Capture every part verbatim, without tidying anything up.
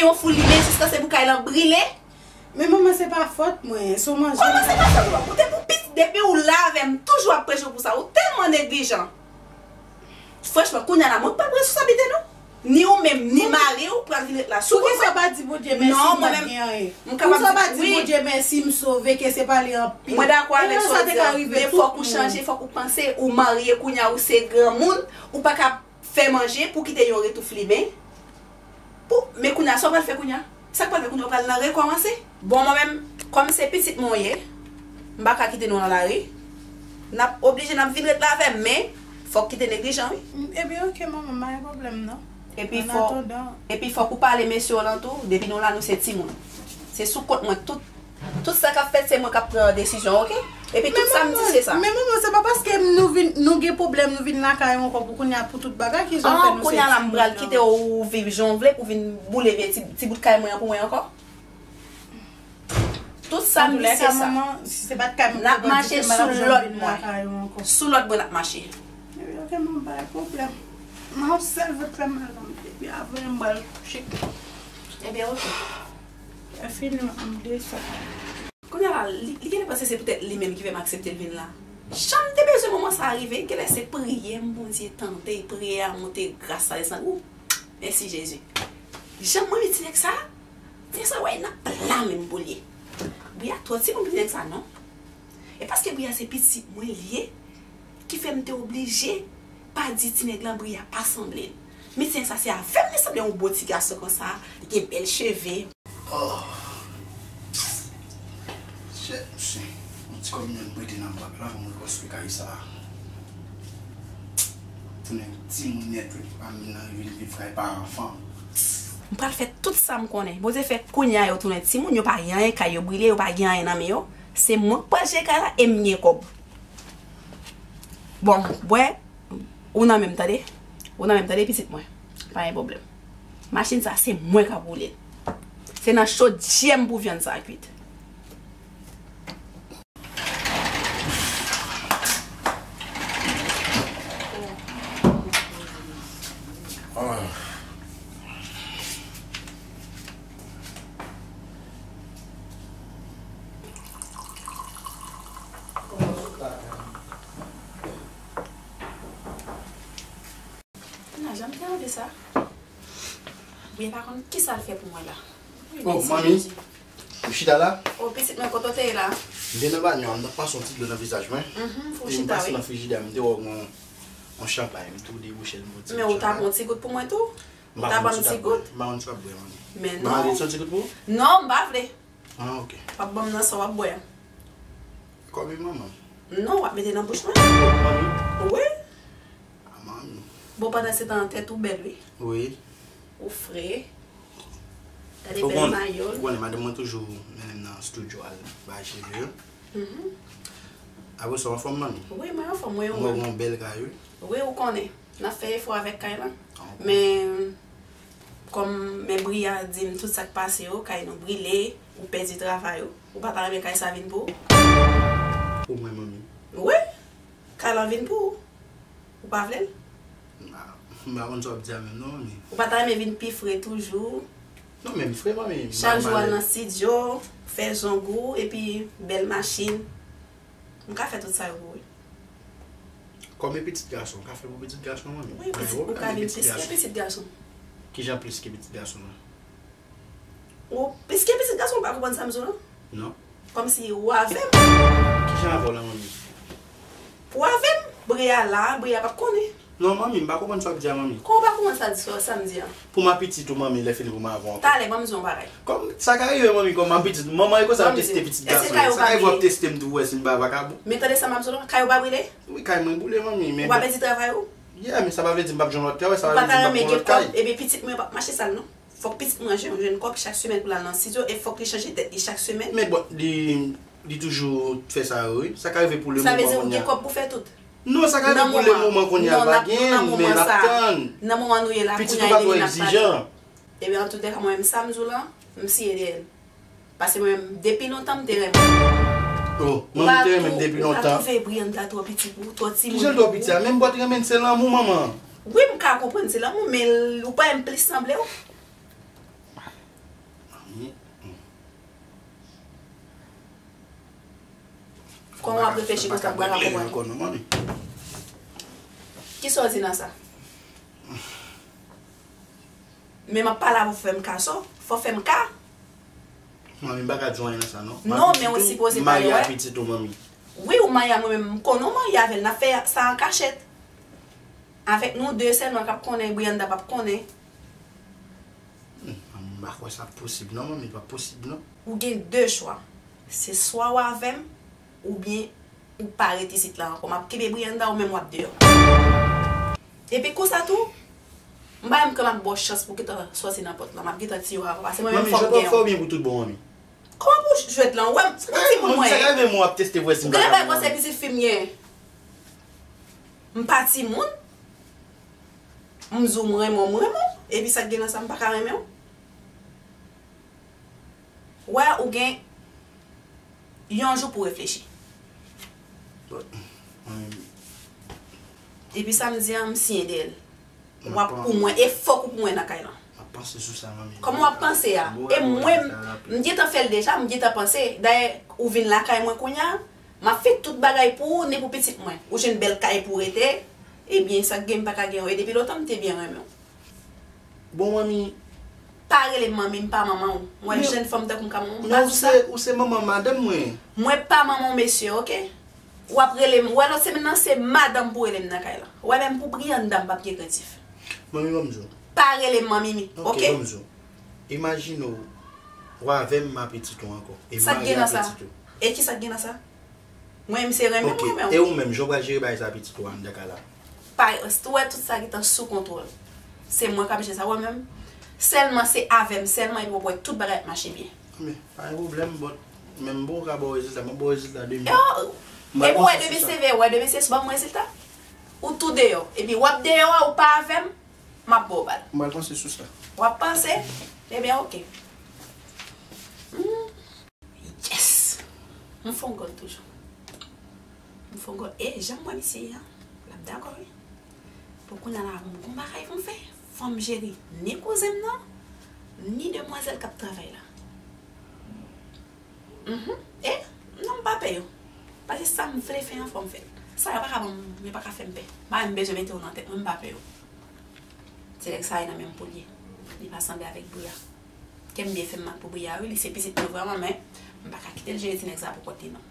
Yon fou limen jiskaske pou kay lan brile. Men manman, se pa fòt mwen, se w manje. Manman, se pa fòt ou. Ou te pou pitit, depi ou la avè m, toujou ap preche w pou sa. Ou tèlman neglijan. Franchman, kounye a la, mwen pa pran responsabilite non. Ni ou menm, ni mari w pral vin ret la sou kont mwen. Poukisa w pa di Bondye mèsi m pa t gen anyen? Poukisa w pa di Bondye mèsi m sove, ke se pa li anpil? Mwen dakò avèk sa w di an, men fòk ou chanje, fòk ou panse, ou marye kounye a, ou se granmoun, ou pa ka fè manje pou kite yon retouf limen. Pou, men kounye a, sa w pral fè kounye a? Sa k pral fè kounye a, w pral nan rekòmanse? Bon, mwen menm, kòm se pitit mwen w ye, m pa ka kite nou nan lari. N ap oblije, n ap vin ret la avè m, men fòk kite neglijan, wi. Ebyen, oke, manman, pa gen pwoblèm, non. Epi fòk, epi fòk ou pale mesye w lan tou, depi nou la, nou se timoun. Se sou kont mwen, tout, tout sa k ap fèt, se mwen k ap pran desizyon, oke? Epi tout sa m di, se sa. Men manman, se pa paske nou vin, nou gen pwoblèm, nou vin lakay ou ankò pou kounye a, pou tout bagay ki jan fè nou se timoun. An, kounye a la, m pral kite w viv jan w vle pou vin boule vye ti, ti bout kay mwen an pou mwen ankò. Tout sa m di, se sa. N ap mache sou lòd mwen. Sou lòd mwen n ap mache. Ebyen, oke, manman, pa gen pwoblèm. Mwen, yon sèl vant fè mal la, m te pi avè m pral kouche. Ebyen, oke. Lè fini, m desann. Kounye a la, li, li genlè panse se poutèt li menm ki fè m aksepte l vin la. Jan m te bezwen moman sa a rive, genlè se priyè m Bondye tande, priyè a monte, gras la desann. Ou, mèsi Jezi. Jan m renmen ti nèg sa, ti nèg sa, wè, nan pla menm pou l ye. Bri a twò timoun pou ti nèg sa, non. E paske Bri a se pitit mwen li ye, ki fè m te oblije pa di ti nèg lan Bri a pa sanble l. Men ti nèg sa se avè m li sanble yon bon ti gason konsa, li gen bèl cheve. Oh. Shit, shit. Yon ti kòb mwen prete nan bank la pou mwen konstwi kay sa. Tounen timoun nèt wi, pa menm nan vin viv kay paran fanm. M pral fè tout sa m konnen. Bondye fè kounye a yo tounen timoun, yo pa gen anyen, kay yo brile, yo pa gen anyen nan men yo. Se mwen k pral jere kay la e m gen kòb. Bon, bwè, ou nan men m, tande? Ou nan men m, tande, pitit mwen? Pa gen pwoblèm. Machin sa, se mwen k ap woule l. Se nan chodyè m pou vyann sa a kwit. Nan, jan m te anvi sa. Bri a pa konn kisa l fè pou mwen la. Oh, manmi. Ou chita la? Oh, pitit mwen, kote w te ye la? M te nan banyo a, m t ap pase yon ti dlo nan vizaj mwen. Mhm, pou chita, wi. E m pase nan frijidè a, m te wè yon, yon chanpay, m tou debouche l, m pran yon ti gout chanpay. Men ou ta pran yon ti gout pou mwen tou? Ou ta ban m ti gout? M pa konn si w ap bwè, manmi. Men non. Manmi, se yon ti gout pou ou? Non, m pa vle. Ah, ok. W ap ban m nan sa w ap bwè a. Kòb manman? Non, w ap mete nan bouch mwen. Manmi? Wi. Ah, manmi. Bon, pandan se tan an, tèt ou bèl, wi. Wi. Ou fre. Gade bèl mayo l. Ou konnen, madanm mwen toujou mennen m nan estidyo al bay cheve yo. Mhm. Apre sa, w anfòm, manmi? Wi, mwen anfòm, mwen. Mwen, mwen bèl kay, wi. Wi, ou konnen. N ap fè efò avèk kay lan. Ah, ok. Men, kòm men Bri a di m tout sa k pase yo, kay nou brile, ou pèdi travay ou. Ou pa ta renmen kay sa vin pou ou? Pou mwen, manmi? Wi. Kay lan vin pou ou. Ou pa vle l? M pa, m pa konn sa w ap di a menm non, manmi. Ou pa ta renmen vin pi fre toujou? Non, men m fre, manmi. Chak jou al nan estidyo, fè zong ou, epi bèl machin. M ka fè tout sa yo pou ou, wi. Kòm e pitit gason, m ka fè pou pitit gason, manmi. Wi, pitit, ou ka vin plis ke pitit gason. Kijan plis ke pitit gason an? Ou plis ke pitit gason, ou pa konprann sa m di w lan? Non. Kòmsi ou avè m. Kijan avè w la, manmi? Ou avè m, Bri a la, Bri a p ap konnen. Non, manmi, m pa konprann sa w ap di a, manmi. Kòman w pa konprann sa, sa m di a? Pou m ap pitit ou, manmi, lè fini pou m avè w ankò. Talè, ban m di w yon bagay. Kòm, sa ka rive, manmi, kòm m ap pitit. Manman e konsa ap teste pitit gason. Èske kay ou pa brile? Sa ka rive w ap teste m tou pou w wè si m pa vakabon. Men tande sa m ap di w lan, kay ou pa brile? Wi, kay mwen boule, manmi, men bon. Ou pa pèdi travay ou? Yeah, men sa pa vle di m p ap jwenn lòt travay, sa pa vle di m p ap pran lòt kay. Ou pa ta renmen gen kòb, epi pitit mwen p ap mache sal, non? Fòk pitit mwen jwenn, jwenn kòb chak semèn pou l al nan estidyo, e fòk li chanje tèt li chak semèn. Men bon, li, li toujou fè sa yo, wi. Sa ka rive pou le moman kounye a. Sa vle di ou gen kòb pou fè tout? Non, sa ka rive pou le moman kounye a, l pa gen, men l ap tann. Nan moman nou ye la, kounye a, li menm l ap pale. Pitit ou pa twò egzijan. Ebyen, antoulèka, mwen menm, sa m di w lan, m siye dèyè l. Paske mwen menm, depi lontan, m te renmen l. Oh, manman te renmen m depi lontan. Ou pa twouve Brianne ta twò piti pou ou, twò timoun pou ou? Kijan l twò piti a? Menm bò t renmen l, se lanmou, manman. Wi, m ka konprann se lanmou, men l, ou pa wè m plis sanble w? Kòman w ap reflechi konsa, m pa ka konprann. Kisa w di nan sa? Men m ap pale avè w, fè m ka, so, fò w fè m ka. Manmi, m pa ka di w anyen nan sa, non. Non, men ou sipoze pale, wè. M marye a pitit ou, manmi. Wi, ou marye a mwen, men m konnen w marye avè l, n ap fè sa an kachèt. Avèk nou de sèlman k ap konnen, Brianda p ap konnen. Hmm, manmi, m pa kwè sa posib, non, manmi, pa posib, non. Ou gen de chwa. Se swa w avè m, oubyen ou pa ret isit la ankò. M ap kenbe Brianda, ou menm w ap deyò. Epi konsa tou, m pa menm ke m ap ba w chans pou w gentan sòti nan pòt la. M ap gentan tiye w avan, paske mwen menm fò m gen yon. Manmi, jan w ap fè w byen pou tout bon, manmi. Kòman pou jwèt lan? Ou wè m, ou timoun mwen ye. Sa ka rive mwen w ap teste vwèsin. Ou genlè pa panse pitit fi m ye. M pa timoun. M di w m renmen w, m renmen w. Epi sa k gen nan sa, m pa ka renmen w. Wè, ou gen yon jou pou reflechi. But, um, Epi sa m di an, m siyen dèyè l. W ap pou mwen, e fòk ou pou mwen nan kay lan. M ap panse sou sa, manmi. Kòman w ap panse a? E mwen, m gentan fè l deja, m gentan panse. Dayè, ou vin lakay mwen kounye a, m ap fè tout bagay pou ou, ni pou pitit mwen. Ou jwenn bèl kay pou w rete, ebyen, sa k gen m pa ka gen w. E depi lontan, m te byen renmen w. Bon, manmi. Pa rele m manmi, m pa manman w. Mwen jèn fanm tankou m ka manman w, m pa di sa. Ou se manman madanm mwen. Mwen pa manman w, mesye, oke? W ap rele m, wè lòt semèn nan, se madanm pou rele m nan kay lan. Wè menm pou Brianda, m p ap gen krentif. Manmi, ban m di w. Pa rele m manmi, oke? Oke, ban m di w. Imajine w, w avè m, m a pitit ou ankò. E m marye a pitit ou. Sa k gen nan sa? E kisa k gen nan sa? Mwen menm se renmen m renmen w. Oke, e ou menm, jan w pral jere bagay sa pitit ou a anndan kay la? Pa, ou wè tout sa gentan sou kontwòl. Se mwen k ap jere sa, ou wè menm. Sèlman se avè m sèlman epi w ap wè tout bagay ap mache byen. Men, pa gen pwoblèm, but menm bon, ou ka ba w rezilta, mwen ba w rezilta demen. Yo, epi w wè demen se vre, ou wè demen se sou ban m rezilta. Ou tou deyò. Epi w ap deyò a, ou pa avè m, m ap ba w bal. M pral panse sou sa. W ap panse? Ebyen, oke. Hmm. Yes! M fè yon gòl toujou. M fè yon gòl. E, jan m wè misye an, l ap dakò, wi. Bon, kounye a la, m gon bagay pou m fè. Fò m jere ni kouzen m nan, ni demwazèl k ap travay la. Mhm. E, non, m pa pè yo. Paske sa m vle fè an, fò m fè l. Sa yo pa ka ban m, yo pa ka fè m pè. M pa menm bezwen mete yo nan tèt mwen, m pa pè yo. Ti nèg sa a nan menm pou l ye. Li pa sanble avèk Bria. Kè m byen fè m mal pou Bria, wi, li se pitit mwen vrèman, men m pa ka kite l jere ti nèg sa pou kont li, non.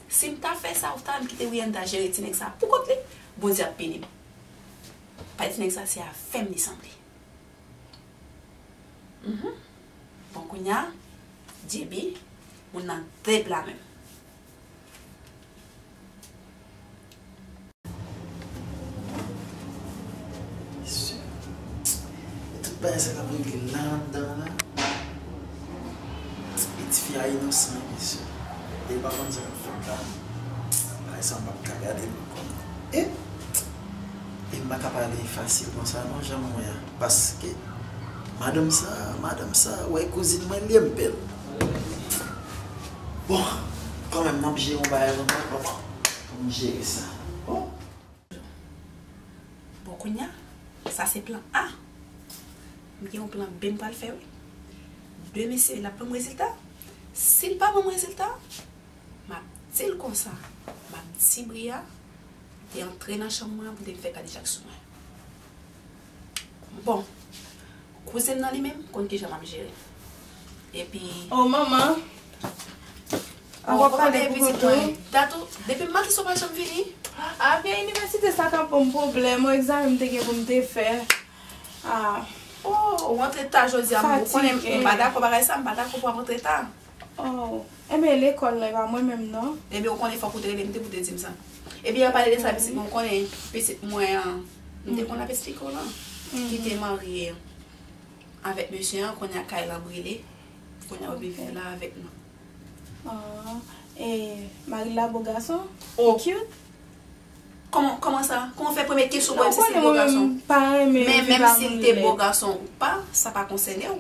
Si m ta fè sa, ou ta m kite Brianda jere ti nèg sa pou kont li, Bondye ap pini m. Paske ti nèg sa, se avè m li sanble. Mhm. Bon, kounye a, J B, moun nan de pla menm. Mesye, e tout bagay sa k ap regle la anndan la. E tifi a inosan, mesye. E li pa konn sa k ap fèt la. Bagay sa, m p ap ka gade l ankò. E, e m pa ka pale fasil konsa non, jan m wè a. Paske madanm sa, madanm sa, wè kouzin mwen li ye, m pè l. Bon, kanmenm, m ap jere yon bagay pou mwen, kòman pou m jere sa. Bon. Bon, kounye a, sa se plan A. M gen yon plan B m pral fè, wi. Demen se l ap ban m rezilta. Si l pa ban m rezilta, m ap di l konsa. M ap di Bria te antre nan chanm mwen an pou te vin fè kadejak sou mwen. Bon, kouzen m nan li menm konn kijan m ap jere. Epi. Oh, manman. An w ap pale pou koutou. Tatou, depi m maten sa w pa janm vini. A, vye inivèsite sa k ap ban m pwoblèm. Yon egzamen m te gen pou m te fè. A. Oh, ou antre ta jodi a, ou konnen m pa dakò bagay sa, m pa dakò pou w ap antre ta. Oh, enben lekòl la, e pa mwen menm non. Ebyen, ou konnen fòk ou te rele m tou pou te di m sa. Epi, an pale de sa, pitit mwen, ou konnen pitit mwen an, m te konn ap esplike w lan, ki te marye avèk mesye an, kounye a kay lan brile, kounye a yo viv la avèk nou. Ah, e mari l la bo gason? Oh. Cute? Kòman, kòman sa? Kòman w fè premye kesyon w wè m si se bo gason? Men menm si l te bo gason ou pa, sa pa konsène w.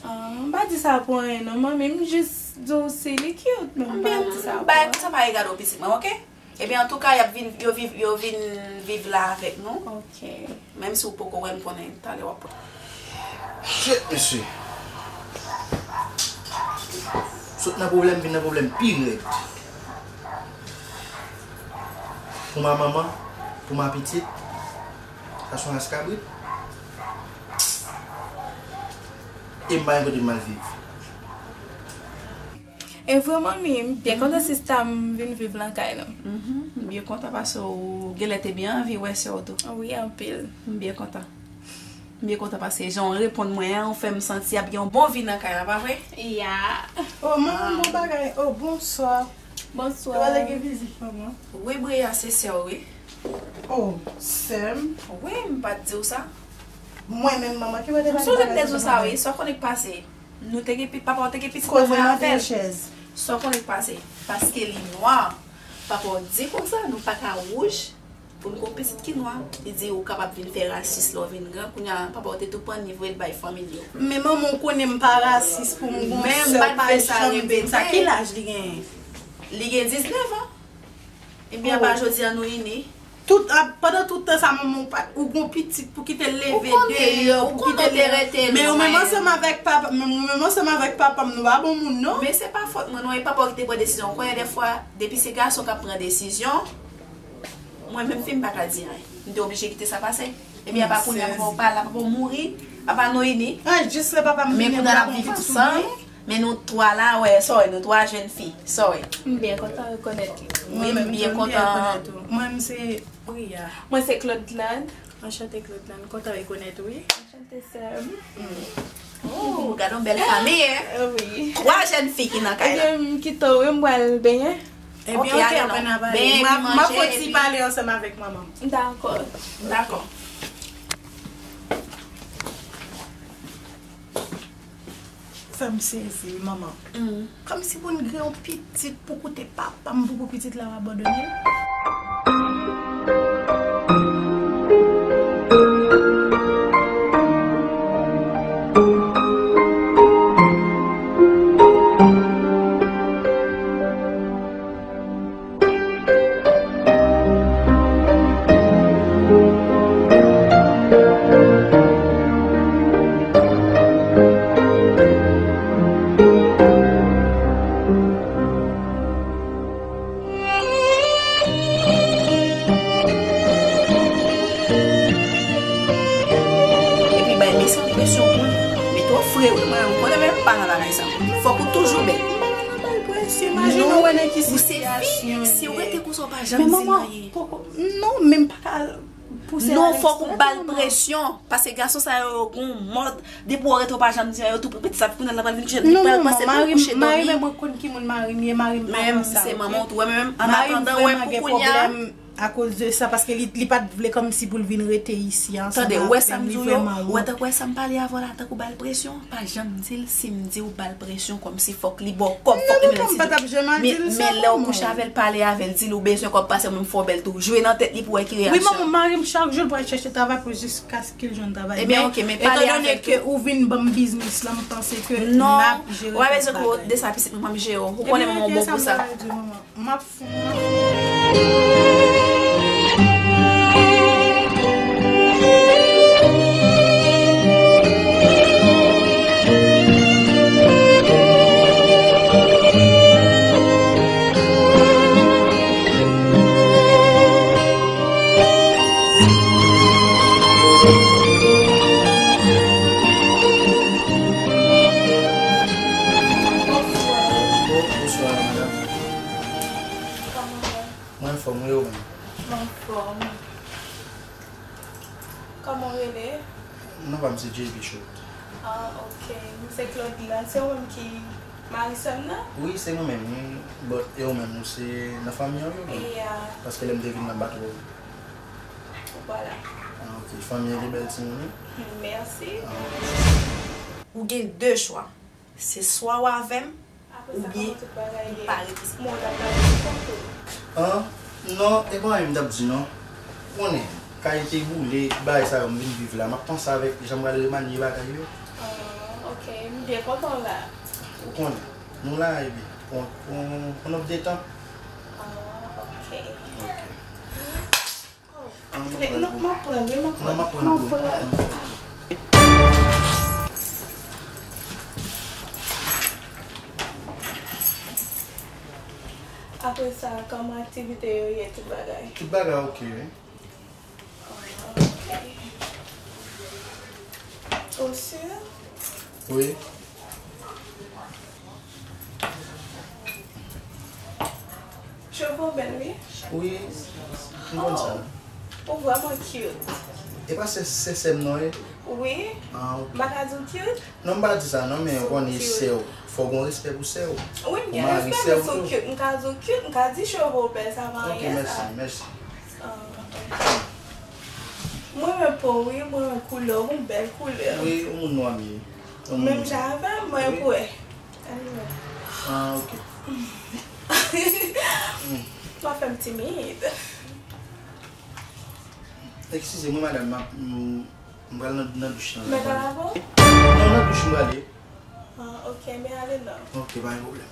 Ah, m pa di sa pou anyen non, manmi. M jis di w si li cute, men m pa di sa pou anyen. Bagay konsa pa regade w, pitit mwen, oke? Ebyen, antouka, y ap vin, yo viv, yo vin viv la avèk nou. Oke. Menm si w poko wè m, konnen talè w ap wè. Shit, mesye. Sot nan pwoblèm, vin nan pwoblèm pi rèd. Pou ma manman, pou ma pitit, sa se yon ras kabrit. E m pa gen kote m al viv. E vre, manmi, m byen kontan sista m vin viv nan kay nou. Mhm, m byen kontan paske w genlè te byen anvi wè sè w tou. Wi, anpil. M byen kontan. M byen kontan paske jan w reponn mwen an, ou fè m santi ap gen yon bon vi nan kay la, pa vre? Ya. Oh, manman, bon bagay. Oh, bonswa. Bonswa. Ou pa te gen vizit, manman? Wi, Bria, se sè w, wi. Oh, sè m? Wi, m pa t di w sa. Mwen menm, manman, ki mwen te pale. M sonje m te di w sa, wi. Sa w konnen k pase? Nou te gen pi-, papa w te gen pitit nan mwen avè l. Sa w konnen k pase? Paske li nwa. Papa w di konsa, nou pa ka wouj pou n gon pitit ki nwa. Li di ou kapab vin fè rasis lè w vin gran. Kounye a, papa w te tou pran li voye l bay fanmi l yo. Men manman, w konnen m pa rasis pou m gon sè, pa janm di m sa. Ki laj li genyen? Li gen diznèf an. Ebyen, apa jodi a nou ini. Tout, ap, pandan tout tan sa, manman, ou pa, ou gon pitit pou kite l leve deyò, pou kite l leve. Men ou menm ansanm avèk papa, men ou menm ansanm avèk papa m, nou pa bon moun, non. Men se pa fòt mwen, non, e papa w ki te pran desizyon. Ou konnen dèfwa, depi se gason k ap pran desizyon, mwen menm fi m pa ka di anyen. M te oblije kite sa pase. Ebyen, apa kounye a, papa w pa la, papa w mouri, apa nou ini. Ah, jis lè papa m vini, m pa konn fòs ou genyen. Men nou twa la, wè, sorry, nou twa jèn fi. Sorry. M byen kontan rekonèt li. Wi, m byen kontan. Mwen, m se Priya. Mwen se Claudelande. Anchante, Claudelande. Kontan rekonèt ou, wi. Anchante, sè m. Oh, gade yon bèl fanmi, hein? Wi. Twa jèn fi ki nan kay la. Ebyen, m kite w, wi, m pral benyen. Ebyen, ok, ok, ale non. Ann ale. M ap, m ap fon ti pale ansanm avèk manman m. Dakò. Dakò. Fè m sezi, manman. Kòmsi pou n gen yon pitit pou koute papa m, pou, pou pitit la w abandone l. Epi bay mesye presyon pou l. Mete w fre wi, mwen menm, konnen menm pa nan bagay sa. Fòk ou toujou bèl. M pa nan bay presyon, imajine w wè nan ki sitiyasyon l ye. Si w rete konsa, w pa janm di l anyen. Non, men m pa ka pouse l avèk sa. Non, fòk ou ba l presyon. Paske gason sa yo, yo gon mòd, depi w rete w pa janm di anyen, yo tou pran pitit sa, kounye a l pral vin kouche, li pral panse pou l kouche dòmi. Mari m, mwen konn ki moun mari m ye, mari m pa konsa, ok? Mari m se manman w tou, wè, men menm, an atandan, wè, pou kounye a. Akoz de sa, paske li, li pa t vle kòmsi pou l vin rete isi ansanm avè m, li vrèman wont. Tande, ou wè sa m di w yo, ou wè tankou wè sa m pale avè w la, tankou ba l presyon, pa janm di l si m di w ba l presyon kòmsi fòk li ba w kòb, fòk li mennen ti. Non, non, non, m pa t ap janm al di l sa, manman. Men lè w kouche avè l, pale avè l, di l ou bezwen kòb, pase mwen m fè w bèl tou. Jwe nan tèt li pou wè ki reyaksyon. Wi, manman, mari m chak jou l pral chèche travay pou jiskaske l jwenn travay. Ebyen, ok, men pale avè l tou. Men etan done ke ou vin ban m biznis la, m panse ke m ap jere tout bagay. Non, ou pa bezwen kite de sa, pitit mwen, m ap jere w. Ou konnen manman w bon pou sa. Ebyen, ok, sa m ta di, manman. M ap fon, m ap fon. Bonswa, madanm. Kòman w ye? Mwen anfòm wi, ou menm? Mwen anfòm. Kòman w rele? Non pa m se J P Schultz. Ah, ok. M se Claudelande. Se ou menm ki mari sè m nan? Wi, se mwen menm, wi. But, e ou menm, ou se nan fanmi an wi, ou menm? Yeah. Paske lè m te vin nan bat ou. Vwala. Ah, ok. Fanmi an gen bèl timoun, wi. Mèsi. Ah, ok. Ou gen de chwa. Se swa w avè m, oubyen ou pa rete sa. An, non, e pa anyen m t ap di non. Ou konnen, kay te boule, bagay sa yo, m vin viv la. M ap panse avèk jan m pral remanye bagay yo. Ah, ok, m byen kontan w la. Ou konnen, nou la, epi, pou, pou, pou n ap detan. Ah, ok. Ok. M ap pran l, wi, m ap pran l. Non, m ap pran l pou ou. A, Apre sa, kòman aktivite yo ye, tout bagay? Tout bagay oke, wi. Ok. Ou si? Wi. Cheve w bèl, wi. Wi, m konn sa. Oh, ou vrèman cute. E pa se, se sè m non, e? Wi. Ah, ok. M pa ka di w cute? Non, m pa di sa non, men ou konnen sè w. Fò w gen respè pou sè w. Wi, m gen respè pou sè w tou. M ka di w cute, m ka di cheve w bèl, sa pa anyen sa. Ok, mèsi, mèsi. Ah, ok. Mwen renmen po w, wi, mwen renmen koulè w, yon bèl koulè. Wi, yon moun nwa m ye. Menm jan avè m, mwen pou wè. Anyway. Ah, ok. W ap fè m timid. Eskize mwen, madanm, m ap, m, m pral nan, nan douch lan. Mwen ka lave w? Non, nan douch m prale. Ah, ok, men ale non. Ok, pa gen pwoblèm.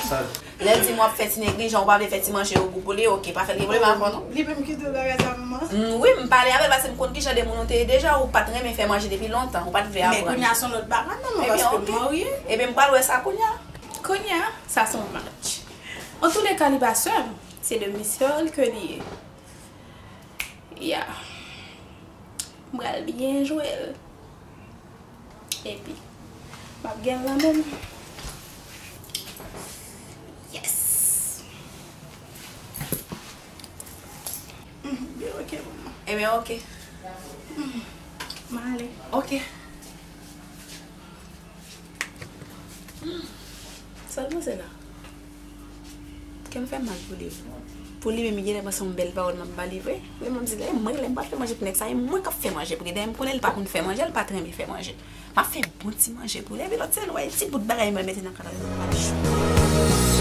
Salut. Lè l di m w ap fè ti neglijan, ou pa vle fè ti manje yo gou pou li, ok, pa fè l gen pwoblèm avè w non. Li menm ki di w bagay sa, manman? Mm, wi, m pale avè l paske m konn kijan de moun ou te ye deja, ou pa t renmen fè manje depi lontan, ou pa t vle aprann. Men kounye a se yon lòt bagay, manman, paske m marye. Ebyen, m pral wè sa kounye a. Kounye a, sa se yon match. Antouleka, li pa sè m, se de misyon ke li ye. Ya. M pral byen jwe l. Epi, m ap gen l nan men m. Yes! Mhm, byen, ok, manman. Ebyen, ok. Mhm. M ale. Ok. Sa l panse la? Kè m fè mal pou li. Pou li menm, li genlè panse yon bèl pawòl m ap ba li vre. Men m ap di l, e mwen, lè m pral fè manje pou nèg sa, e mwen k ap fè manje pou li. Dayè, m konnen li pa konn fè manje, li pa t renmen fè manje. M ap fè bon ti manje pou li. Epi lòt sèl, wè, ti bout bagay mwen mete nan kanape m ap manje.